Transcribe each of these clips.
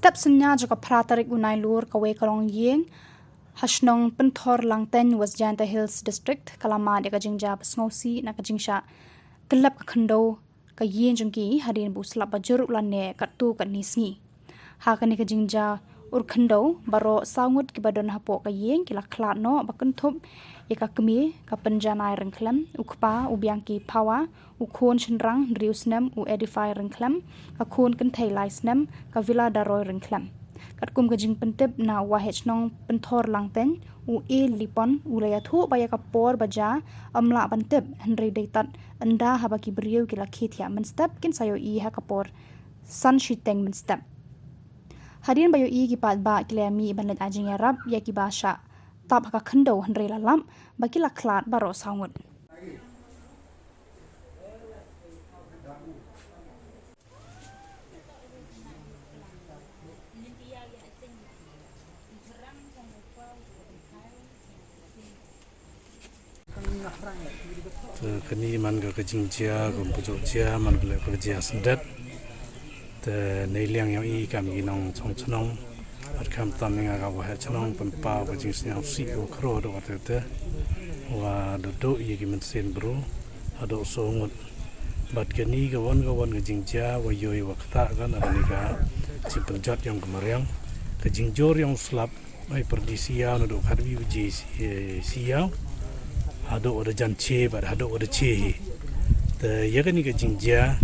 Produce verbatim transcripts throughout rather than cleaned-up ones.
Tap synñia jong ka phra tarik u Nailur, kawei ka longïing ha shnong Pynthor Langteiñ, West Jaintia Hills District, ka la mad ïa ka jingjia basngewsih na ka jingshah kyllep ka khyndew ka ïing jong ki hadien ba u slap bajur u la neh katto katne sngi. Ha kane ka jingjia urkhyndew, baroh saw ngut kiba don hapoh ka ïing ki la khlad noh, ba kynthup ïa ka kmie, ka Pynjanai Ryngkhlem, u kpa, u Biangki Phawa, u khun shynrang hynriew snem, u Edify Ryngkhlem, ka khun kynthei lai snem, ka Vila Daroi Ryngkhlem. Katkum ka jingpyntip na u Waheh Chnong Pynthor Langteiñ, u A Lipon, u la ïathuh ba ïa ka por ba jia ym lah ban tip, hynrei dei tad ynda haba ki briew ki la khie thiah mynstep, kin sa ïohi ha ka por san shiteng mynstep. Hadien ba ïohi, ki paidbah ki la mih ban leit ai jingïarap ïa kiba shah tap ha ka khyndew, hynrei la lap ba ki la khlad baroh saw ngut. Te kane man ka, ka jingjia, kum ka jok jia, man ka leh ka jia syndet. Te na liang ïong i kam ki nongshong chnong, bad khamtam nga ka Waheh Chnong, pynpaw ka jingsngewsih ka khro haduh katta te, wa duh duh ïa ki mynsiem bru haduh saw ngut. Bad kane ka wan ka wan ka jingjia wa ïohi wa ktah ka na kane ka jingpynjot ïong ka mariang, ka jingjur ïong slap, ai pyrdi siaw naduh khatwi baje si-, eh, siaw haduh wa da jan che bad haduh wa da che hi. Te ïa kane ka jingjia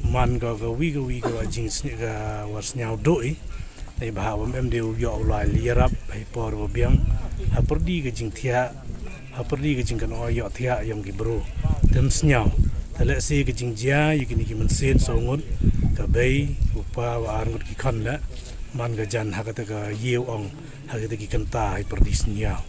man ka, ka wi ka wi ka wa jingsngi ka wa sniaw duh i. Nei ba ha wa em de u ïoh u lai ïarap ha i por wa biang, ha pyrdi ka jingthiah, ha pyrdi ka jingkynnoh ïoh thiah ïong ki bru. Te ym sniaw. Te lehse ka jingjia ïa kine ki mynsiem saw ngut, ka bei, u pa wa ar ngut ki khon leh, man ka jan ha kata ka ïew ong, ha kata ki kynta ha i pyrdi sniaw.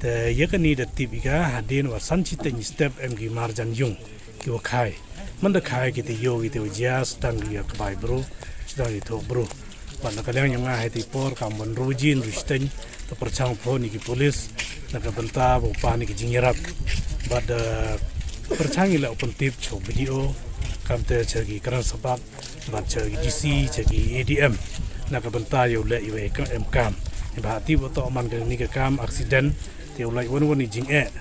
Te ïa kane da tip i ka hadien wa san shiteng step em ki marjan ïung ki wa khai. Man da khai ki te ïoh ki te wa jia, sdang ki ïa ka bai bru, sdang ki thoh bru. Bad na ka liang ïong nga ha i te i por kam wan ru jin ru shiteng, te pyrchang phone ïa ki pulis na ka bynta ba u pan ïa ki jingïarap. Bad, eh, pyrchang ïa la u pyntip cha u B D O, kam te cha ki kran sabak, bad cha ki D C, cha ki A D M, na ka bynta ïa u leh ïa u em kam. Ïa ba ha tip u toh man kane ka kam accident, te u leh wan wan i jingeh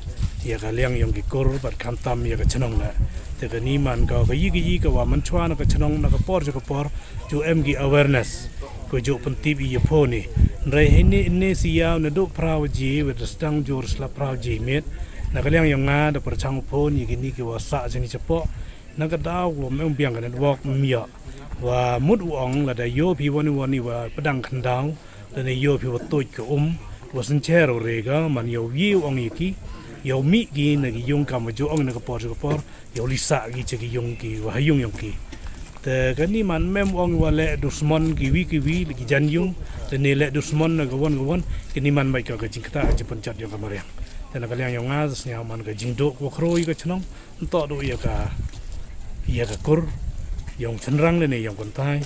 ïa ka liang ïong ki kur bad khamtam ïa ka chnong leh. Te kane man ka, ka ïi ka ïi ka wa man chwa na ka chnong na ka por cha ka por, ju em ki awareness, ko ju pyntip ïa phone i. Hynrei hynne hynne siaw naduh phra baje wa da sdang jur slap phra baje miet. Na ka liang ïong nga da pyrchang phone ïa kine ki wa sah jani chapoh. Na ka daw wa ym em biang ka network ym ïoh. Wa mut u ong lada ïoh phi wan wan i wa pdang khyndaw, lane ïoh phi wa tuid ka um, wa syncher u re ka, man ïoh ïi u ong ïa ki, ïoh mih ki na ki ïung kam wa ju ong na ka por cha ka por, ïoh leit sah ki cha ki ïung ki wa ha ïung ïong ki. Te kane man ym em u ong wa leh dusmon ki wi ki wi, ki jan ïung, lane leh dusmon na ka wan ka wan, kane man bad ka, ka jingktah ka jingpynjot ïong ka mariang. Te na ka liang ïong nga sniaw man ka jingduh ka wa khro ïa ka chnong, nto duh ïa ka, ïa ka kur ïong shynrang lane ïong kynthai.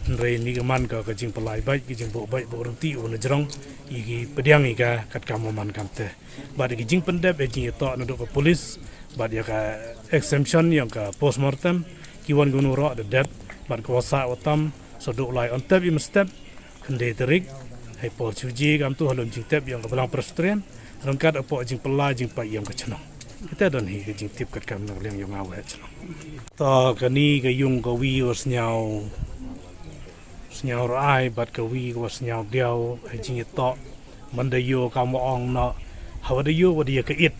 Hynrei ni ka man ka, ka jingpyllait bad ka jingbuh bad buh rynti u na jrong, ïa ki pdiang ïa ka katkam wa man kam te. Bad ïa ki jingpyndep ïa jingïatoh naduh ka pulis, bad ïa ka exemption ïong ka postmortem, ki wan ki wan u roh da dep, bad ka wa sah wa tam, sa duh lai on tep i mynstep, khyndai tarik, ha i por chi baje kam tu ha lum jingtep ïong ka Balang Presbyterian, ryngkat hapoh jingpyllait jingpait ïong ka chnong. Kita don hi ka jingtip katkam na ka liang ïong nga Waheh Chnong. To kane ka ïung ka wi wa sniaw, sniaw rai bad ka wi wa sniaw diaw, ha jingïatoh, man da ïoh kam wa ong noh, ha wa da ïoh wa da ïa ka it.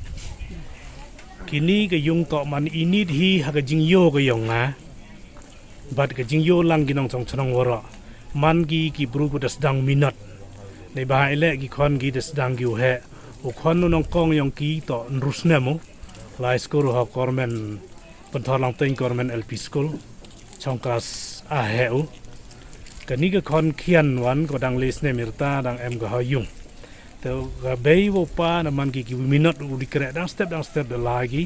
Kine ka ïung toh man i nit hi ha ka jingïoh ka ïong nga. Bad ka jingïoh lang ki nongshong chnong waroh. Man ki ki bru ki da sdang minot. Nei ba ha i leh ki khon ki da sdang ki u heh. U khon u nongkong ïong ki toh hynru snem u. Lai skul u ha Kormen Pynthor Langteiñ Kormen L P School. Chong klas a heh u. Kane ka khon khian wan ko dang le snem i rta dang em ka ha ïung. Te ka bei wa u pa na man ki ki minot u li kreh dang step dang step da lai ki.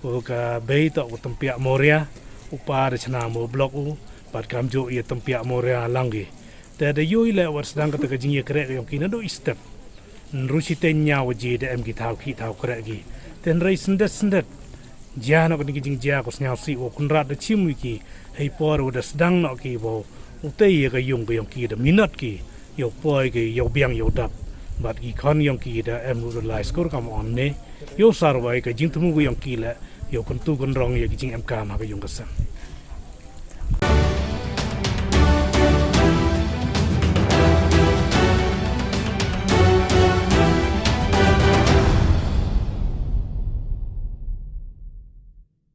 U ka bei toh u Tympiah Moria, u pa da chna mo blok u, bad kam ju ïa Tympiah Moria lang ki. Te da ïoh i leh wa da sdang kata ka jingïa kreh ka ïong ki naduh i step. Hynru shiteng ñiaw baje da em ki thaw ki thaw kreh ki. Te hynrei syndet syndet. Jia noh kane ka jingjia ko sniaw sih wa kynrad da chim wi ki. Ha i por wa da sdang noh ki wa Utei ïa ka ïung ka ïong ki da minot ki ïa u poi ki ïa u biang ïa u dap. Bad ki khon ïong ki da em u lai skur kam on ne ïa u sarwai ka jingthmu ka ïong ki leh ïa u kyntu kynrong ïa ki jingem kam ha ka ïung ka sem.